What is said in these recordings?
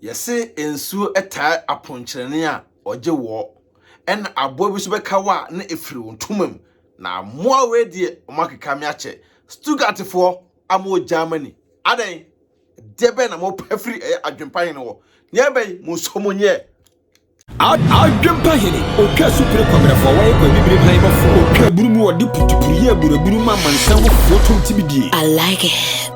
Yɛse nsuo taa aponkyerɛne a ɔgye woɔ, ɛna aboa bi nso bɛka wo a na ɛfiri wo ntoma mu. Na mmoa wei deɛ wɔn akeka me akyɛ. Stuttgartfoɔ a mowɔ Germany, adɛn? Deɛ bɛn na mopɛ firi ɛyɛ adwempa hene hɔ? Nea ɛbɛn mo nso mo nyɛ. Adwempa hene, otwa supire kwabrɛfo a wɔyɛ kwaabibire han bɔfo, otwa aburu mu ɔde putupuru yɛ aburaburu ma amansan mufoɔ tom tibidie. I like it.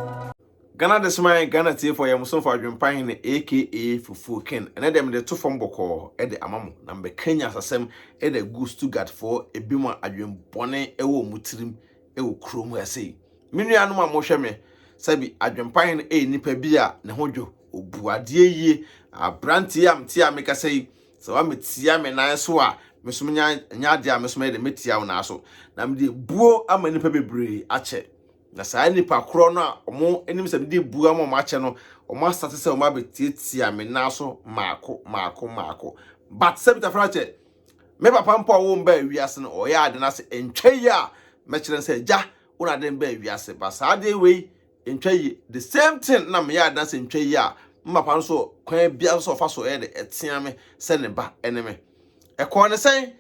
Ghana Deseman, Ghana Tiefoɔ, yɛ mo somfo Adwempa Hene aka Fufuo Ken. Ɛnɛ deɛ mede to fam bɔkɔɔ de ama mo na mebɛka nyansasɛm de agu Stuttgartfoɔ ebinom a adwenbɔne wɔ wɔn tirim wɔ kurom ha sei. Me nuanom a mohwɛ me, sɛbi Adwempa Hene yɛ nipa bi a ne ho dwo, obu adeɛ yie. Aberanteɛ a mete a mekasa yi, sɛ woametia me nan so a, me nso menya nyɛ adeɛ a me nso mɛyɛ dɛ mɛtia wo nan so. Na mede buo ama nnipa bebree akyɛ. Na saa nnipa korɔ no a wɔn anim sɛ mede buo ama wɔn akyɛ no, wɔn asate sɛ wɔn abɛtiatia me nan so maako maako maako. But sɛ Peter Frakyɛ, me papa mpo a wɔn baa wiase no, ɔyɛ ade no ase ntwa yie a mɛkyerɛ no sɛ agya wo na ade no baa wiase. But saa adeɛ wei ntwa yie. The same thing na meyɛ ade no ase ntwa yie a, me papa nso kwan biara nso ɔfa so ɛyɛ de ɛtea me sɛ ne ba ɛne me. Ɛkɔɔ ne sɛn?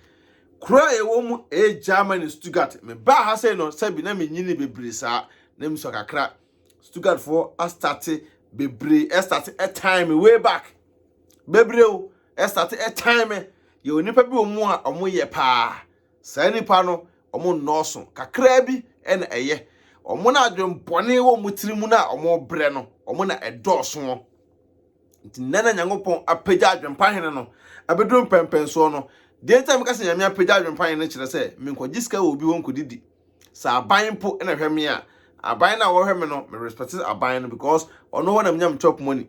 Kuro a yɛwɔ mu ɛyɛ Germany Stuttgart. Mebaa ha sei no sɛbi na menyini bebree saa na mesua kakra. Stuttgartfoɔ astate bebree ɛstate ɛtan me way back. Bebree o ɛstate ɛtan me. Yɛwɔ nnipa bi wɔ mu a wɔn yɛ paa. Saa nnipa no wɔn nnɔɔso kakraa bi ɛna ɛyɛ. Wɔn na adwembɔne wɔ wɔn tiri mu na wɔn brɛ no wɔn na ɛdɔɔso. Nti nnɛ na Nyankopɔn apagya adwempa hene no abɛduru mpɛmpɛnsoɔ no. Deɛ nti a meka sɛ Nyame apagya adwempa hene no kyerɛ sɛ menkɔgye sika wɔ obi hɔ nkɔdidi. Sɛ aban mpo na ɛhwɛ me a, aban no a wɔhwɛ me no, me respect aban no because ɔno hɔ na menya me chop money.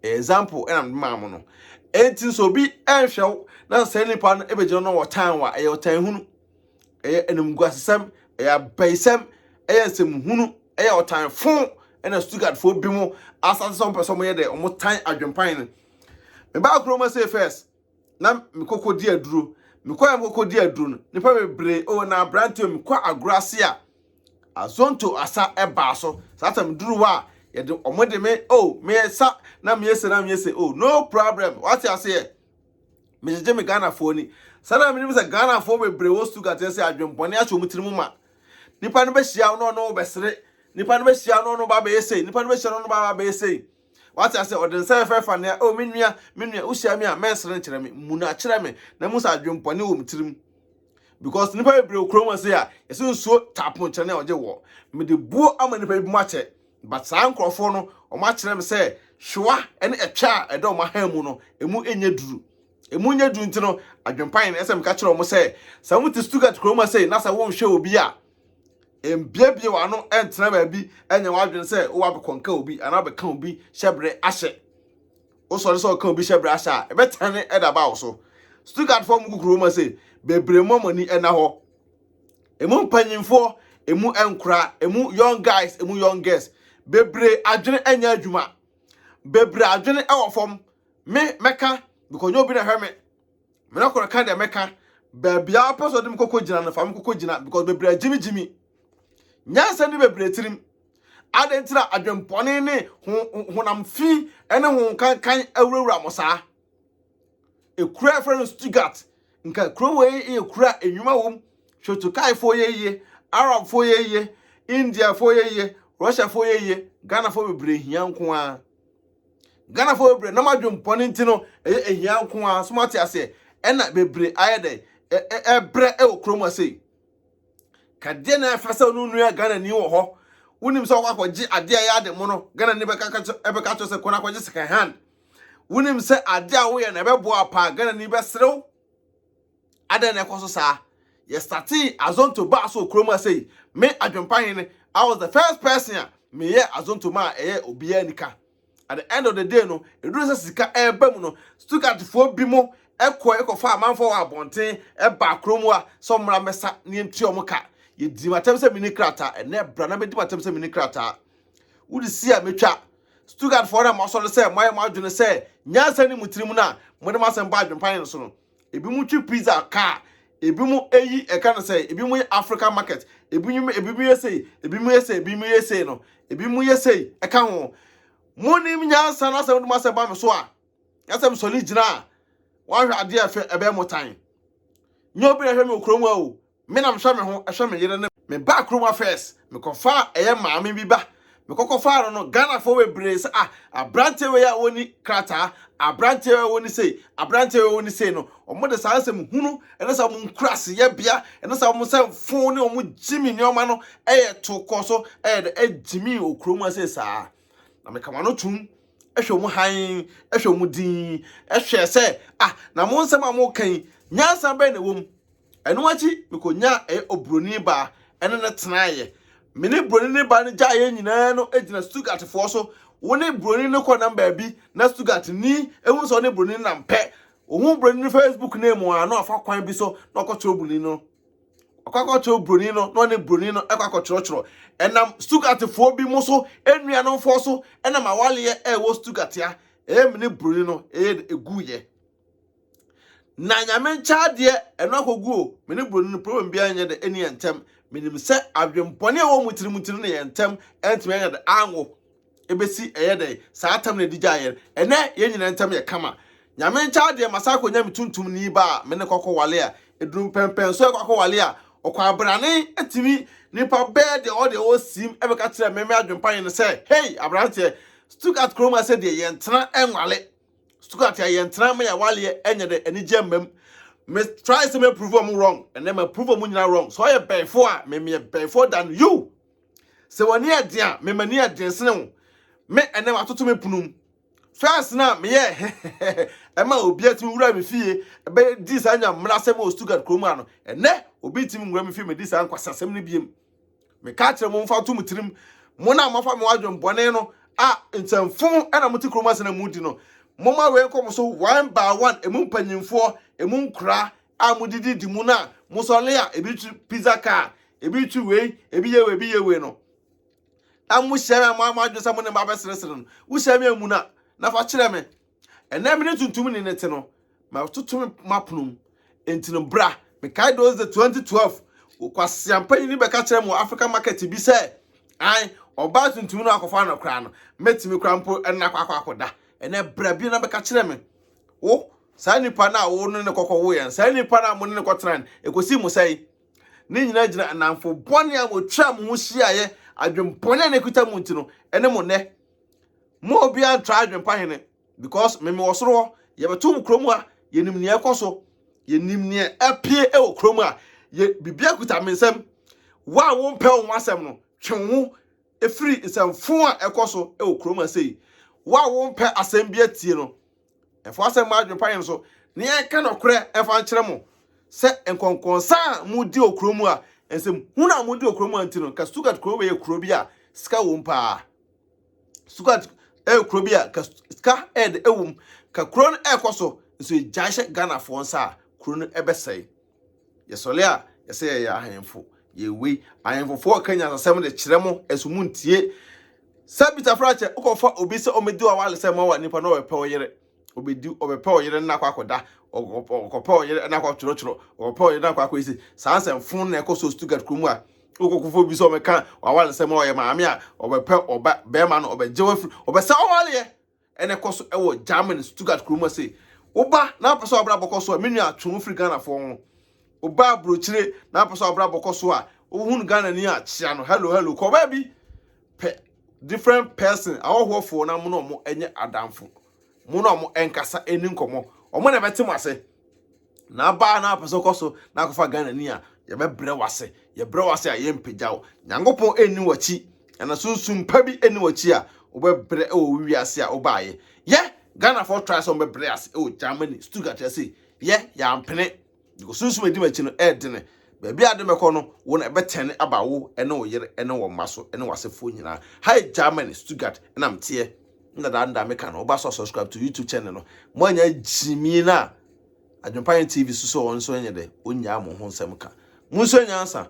Example ɛna mede maa mo no. Enti sɛ obi ɛnhwɛ wo na sɛ nipa no ɛbɛgyina no ɔtan wo a, ɛyɛ ɔtan hunu. Ɛyɛ animguasesɛm, ɛyɛ abayisɛm, ɛyɛ nsɛmhunu, ɛyɛ ɔtan fo ɛna Stuttgartfoɔ bi mo asase sɛ wɔpɛ sɛ wɔyɛ dɛ wɔn tan adwempan no. Mebaa kurom ase first na mekɔkɔ di aduro. Mekɔ a mekɔkɔ di aduro no, nipa bebree oh na aberante mekɔ agorɔ ase a azonto asa ɛbaa so. Saa sɛ meduru hɔ a yɛde wɔn de me oh meyɛ sa na meyɛ se na meyɛ se oh no problem. Wate aseɛ? Megyegye me Ghanafoɔ ni. Saa na menim sɛ Ghanafoɔ bebree wɔ Stuttgart sɛ adwembɔne ahyɛ wɔn tirim ma. Nipa no bɛhyia wo na ɔne wo bɛsere. Nipa no bɛhyia wo na ɔne wo ba bɛyɛ sei. Nipa no bɛhyia no ɔne wo ba bɛyɛ sei. Wate ase ɔde nsa fɛfɛ nea oh me nua me nua wohyia me a mɛnsere nkyerɛ me muna kyerɛ me na mu sɛ adwembɔne wɔ me tirim. Because nipa bebree wɔ kurom ase a yɛsɛ nsuo tapo nkyerɛ ne a ɔgye wɔ. Mede buo ama nipa bi mu akyɛ. But saa nkurɔfoɔ no wɔn akyerɛ me sɛ hwewa ne ɛtwa a ɛda wɔn ahan mu no emu nyɛ duru. Emu nyɛ duru nti no adwempan no ɛsɛ meka kyerɛ wɔn sɛ sɛ wɔn te Stuttgart kurom ase na sɛ wɔnhwɛ obi a mbiebie w'ano ntena baabi nyɛ w'adwene sɛ wowɔ abɛkɔnka obi anaa abɛka obi hyɛbrɛ ahyɛ. Wosɔre sɛ ɔka obi hyɛbrɛ ahyɛ a ɛbɛtane ɛda ba wo so. Stuttgart foɔ mu gu kurom ase bebree mu amani ɛna hɔ. Emu mpanyinfoɔ, emu nkora, emu young guys, emu young girls. Bebree adwene nyɛ adwuma. Bebree adwene ɛwɔ fam. Me mɛka because nyɛ obi na hwɛ me. Me na kɔrɔ ka deɛ mɛka. Baabi a wopɛ sɛ ɔde me kɔkɔ gyina no fa me kɔkɔ gyina because bebree agyimigyimi. Nyansa ni bebree tirim. Adɛn nti na adwempɔne ne ho honam fi ne ho kankan awurawura mo saa? Ekura a yɛfrɛ no Stuttgart. Nka kuro wei yɛ kuro a nnwuma wom. Hwɛ yɛ yie, Arabfoɔ yɛ yie, Indiafoɔ yɛ yie, Russiafoɔ yɛ yie, Ghanafoɔ bebree hia nko ara. Ghanafoɔ bebree nam adwempɔne nti no ɛyɛ ehia nko ara. So mo ate aseɛ? Ɛna bebree ayɛ dɛ ɛbrɛ ɛwɔ kurom ase. Kadeɛ na ɛfɛ sɛ ɔno nua Ghana ni wɔ hɔ. Wonim sɛ ɔkɔ akɔgye adeɛ a ɛyɛ ade mo no, Ghana ni bɛka ɛbɛka kyerɛ sɛ kɔ na akɔgye second hand. Wonim sɛ adeɛ a woyɛ no ɛbɛboa paa, Ghana ni bɛserew. Adɛn na ɛkɔ so saa? Yɛstartee azonto baa so wɔ kurom ase yi. Me adwempa hene, I was the first person a meyɛ azonto ma a ɛyɛ obiara nika. At the end of the day no, ɛduru sɛ sika ɛreba mu no, Stuttgartfoɔ bi mo ɛkɔ ɛkɔfa amanfoɔ wɔ abɔnten ɛba kurom a sɛ ɔmmra mmɛsa ne yɛntua ɔmo ka. Yɛdi m'atɛm sɛ menni krataa. Ɛnɛ bra na bɛdi m'atɛm sɛ menni krataa. Wode si a metwa. Stuttgartfoɔ no a moasɔre sɛ moayɛ mo adwene sɛ nyansa ne mo tirim no a mode mo asɛm ba adwempa hene so no, ebi mo twi pizza car, ebi mo eyi ɛka no sɛ ebi mo yɛ African market, ebi mo ebi mo yɛ sei, ebi mo yɛ sei, ebi mo yɛ sei no, ebi mo yɛ sei ɛka ho. Monim nyansa na sɛ mode mo asɛm ba me so a, na sɛ mesɔre gyina a, wɔahwɛ adeɛ a ɛfɛ ɛbɛyɛ mo tan. Nyɛ obi na ɛhwɛ me wɔ kurom ha o. Me na mehwɛ me ho, ɛhwɛ me yere ne me ba kurom ha first. Mekɔfaa ɛyɛ maame bi ba. Mekɔkɔfaa no no, Ghanafoɔ bebree sɛ ah, aberanteɛ wei a ɔnni krataa, aberanteɛ wei a ɔnni sei, aberanteɛ wei a ɔnni sei no, wɔde saa nsɛm hunu ɛne saa wɔn nkuraseyɛbea ɛne saa wɔn nsɛmfo ne wɔn gyimi nneɛma no ɛyɛ to kɔ so ɛyɛ dɛ ɛgyimi wɔ kurom ha sei saa. Na meka m'ano tom hwɛ wɔn hann, hwɛ wɔn din, hwɛ sɛ ah, na mo nsɛm a moka yi, nyansa bɛn na ɛwɔ mu? Ɛno akyi, mekonyaa ɛyɛ oburoni baa ɛne no tenaeɛ. Me ne buroni no ba no gyaeɛ nyinaa no gyina Stuttgartfoɔ so. Wo ne buroni no kɔnam baabi na Stuttgartni ehu sɛ ɔne buroni no nam pɛ. Ohun buroni no Facebook name a na wafa kwan bi so na ɔkɔkyerɛ buroni no. Ɔkɔ akɔkyerɛ buroni no na ɔne buroni no ɛkɔ akɔkyerɛkyerɛ. Ɛnam Stuttgartfoɔ bi mo so, enuanomfoɔ so, ɛnam awaleɛ ɛwɔ Stuttgart a, ɛyɛ me ne buroni no ɛyɛ eguiɛ. Na Nyame nkyɛ adeɛ ɛno akɔgu o, me ne broni no problem biara nyɛ dɛ ɛni yɛn ntɛm, menim sɛ adwenbɔne a ɛwɔ mo tirim nti no ne yɛn ntɛm ɛntumi anyɛ dɛ anwo ɛbɛsi ɛyɛ dɛ saa tam na ɛdi gyaa yɛn, ɛnɛ yɛn nyinaa ntɛm yɛ kama. Nyame nkyɛ adeɛ masan akɔnya me tuntum ni ba a me ne kɔkɔ wale a ɛduru mpɛmpɛn so ɛkɔ akɔ wale a ɔkɔ abrane ɛtumi nipa bɛɛ deɛ ɔdeɛ ɔsim ɛbɛka kyerɛ me me adwempa yɛ no sɛ hey abranteɛ Stuttgart kurom ha sɛ deɛ yɛntena ɛnwale Stuttgart a yɛntena ma yɛawaleɛ ɛnyɛ dɛ anigye mma mu. Me try sɛ me prove ɔmo wrong ɛnɛ ma prove ɔmo nyinaa wrong. Sɛ ɔyɛ bɛnfo a me meyɛ bɛnfo than you. Sɛ w'ani yɛ den a me m'ani yɛ den sene wo. Me ɛnɛ watoto me pono mu. First na meyɛ ɛma obi atumi wura me fie ɛbɛyɛ di saa nya mmara asɛm wɔ Stuttgart kurom ano. Ɛnɛ obi ntumi nwura me fie medi saa nkwasasɛm no biem. Meka kyerɛ mo mfa nto mo tirim, mo na moafa mo adwen bɔne no a nsɛmfo na mote kurom ase na mudi no, momma wei nkɔ mo so one by one, emu mpanyimfoɔ, emu nkora a modidi di mu no a mosɔre a ebi twi pizza car, ebi twi wei, ebi yɛ wei, ebi yɛ wei no. Na mohyia me a mo adwene sɛ mo ne mma bɛseresere no, wohyia me amu no a, na fa kyerɛ me. Ɛnnɛ me ne tuntumni no te no, matoto me m'apono mu. Enti no bra, mekae those the 2012, kwasea mpanyin bɛka kyerɛ me wɔ African market bi sɛ, an, ɔbaa tuntum no akɔfa no koraa no, mɛtumi koraa mpo ɛna akɔ akɔ akɔda. Ɛnɛ bra bi na bɛka kyerɛ me. Wo, saa nipa no a wo ne ne kɔkɔ wo yɛn, saa nipa no a mo ne ne kɔtena no, ɛkɔsi mo sɛe. Ne nyinaa gyina nnamfo bɔne a wɔtwa mo ho hyiaeɛ, adwempɔne a na ɛkuta mo nti no, ɛne mo nnɛ. Mo obiara ntra adwempa hene because me mewɔ soro hɔ. Yɛbɛto mo kurom a yɛnim nea ɛkɔ so. Yɛnim nea ɛpie wɔ kurom a yɛ biribi akuta me nsam. Wo a wompɛ wo ho asɛm no, twe wo ho firi nsɛmfo a ɛkɔ so wɔ kurom ha sei. Wo a wompɛ asɛm bi atie no, ɛmfa asɛm ma adwempa hene so na yɛnka nɔkorɛ ɛmfa nkyerɛ mo sɛ nkɔnkɔnsa a modi wɔ kurom a nsɛm hunu a modi wɔ kurom a nti no, nka Stuttgart kurom bɛyɛ kuro bi a sika wom paa. Stuttgart ɛyɛ kuro bi a ka sika ɛyɛ de ɛwɔ mu ka kuro no ɛrekɔ so nso egyae hyɛ Ghanafoɔ nsa a kuro no ɛbɛsɛe. Yɛsɔre a yɛsɛ yɛyɛ ahemfo yɛwei ahemfofoɔ ka nyansasɛm de kyerɛ mo ɛso mo ntie. Sɛ Peter Frakyɛ wokɔfa obi sɛ ɔmɛdi w'awale sɛ ma wa nipa na ɔbɛpɛ ɔyere obedi ɔbɛpɛ ɔyere no akɔ akɔda ɔkɔpɛ ɔyere no akɔ twerɛtwerɛ ɔkɔpɛ ɔyere no akɔ akɔyɛ saa nsɛmfo na ɛkɔ so Stuttgart kurom a wokɔkɔfo bi sɛ ɔmɛka wawale sɛ ma ɔyɛ maame a ɔbɛpɛ ɔba bɛrima no ɔbɛgye wafiri ɔbɛsɛ ɔwaleɛ ɛna ɛkɔ so ɛwɔ Germany Stuttgart kurom ase woba na apɛ sɛ ɔbra bɔkɔ so a me nua twe wo firi Ghanafoɔ ho woba aburokyire na apɛ sɛ ɔbra bɔkɔ so a wohunu Ghana ni a kyea no hello hello kɔ baabi pɛ different person ahɔhoɔfoɔ na mo na ɔmo ɛnyɛ adamfo mo na ɔmo ɛnkasa ɛni nkɔmɔ ɔmo na ɛbɛte mo ase na abaa na apɛ sɛ ɔkɔ so na akɔfa Ghana ni a yɛbɛbrɛ wase yɛbrɛ wase a yɛmpagya wo Nyankopɔn ɛnni w'akyi ɛna sunsum pa bi ɛnni w'akyi a wobɛbrɛ ɛwɔ wo wiase a wobaayɛ yɛ Ghanafoɔ try sɛ wɔbɛbrɛ ase ɛwɔ Germany Stuttgart ase yɛ yɛampene Because sunsum a ɛdi m'akyi no ɛredene. Baabi a ade mɛkɔ no, wo na ɛbɛtɛne aba wo ne wo yere ne wo mma so ne w'asefoɔ nyinaa. Ha yɛ Germany, Stuttgart na meteɛ. Na daa nda meka no, woba so a subscribe to YouTube channel no. Mo anya gyimie no a, Adwempa Yɛn TV so sɛ wɔn nso nyɛ dɛ, ɔnyaa mo ho nsɛm ka. Mo nso nyansa.